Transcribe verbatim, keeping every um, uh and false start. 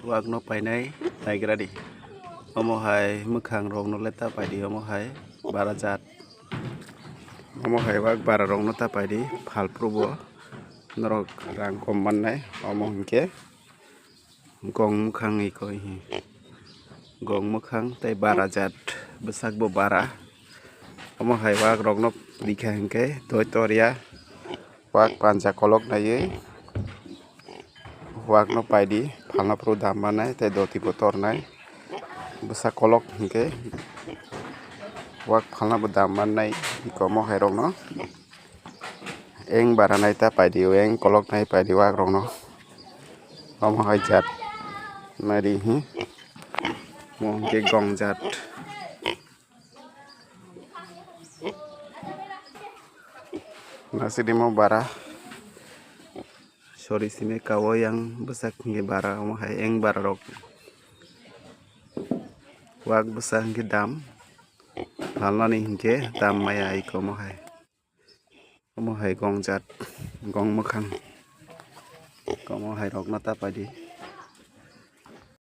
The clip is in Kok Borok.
Wak no painai naigra di. Omo hai mwkhang rok no le ta pai di, omo hai bara jat. Omo hai wak bara rok no ta pai di, phal phuru bo norok rang kom mannai, omo hinkhe gong mwkhang iko hi. Gong mwkhang tei bara jat, bwsak bo bara. Omo hai wak rok no rikha hinkhe doi torya. Wak panja kolok naiwi wak no pai di, phalna phuru dam mannai tei doti bo tornai. Bwsa kolok hinkhe wak phalna bo dam mannai, iko omo hai rok no. Eng bara nai ta pai di, eng kolok nai pai di wak rok no. Omo hai jat nai di hi. Omo hinkhe gong jat. Nasidimo bara. Sori simi kawo yang bwsak hinkhe bara, omo hai eng bara rok. Wak bwsa hinkhe dam. Phalnani hinkhe dam maya iko omo hai. Omo hai gong jat, gong mwkhang. Omo hai rok no ta pai di.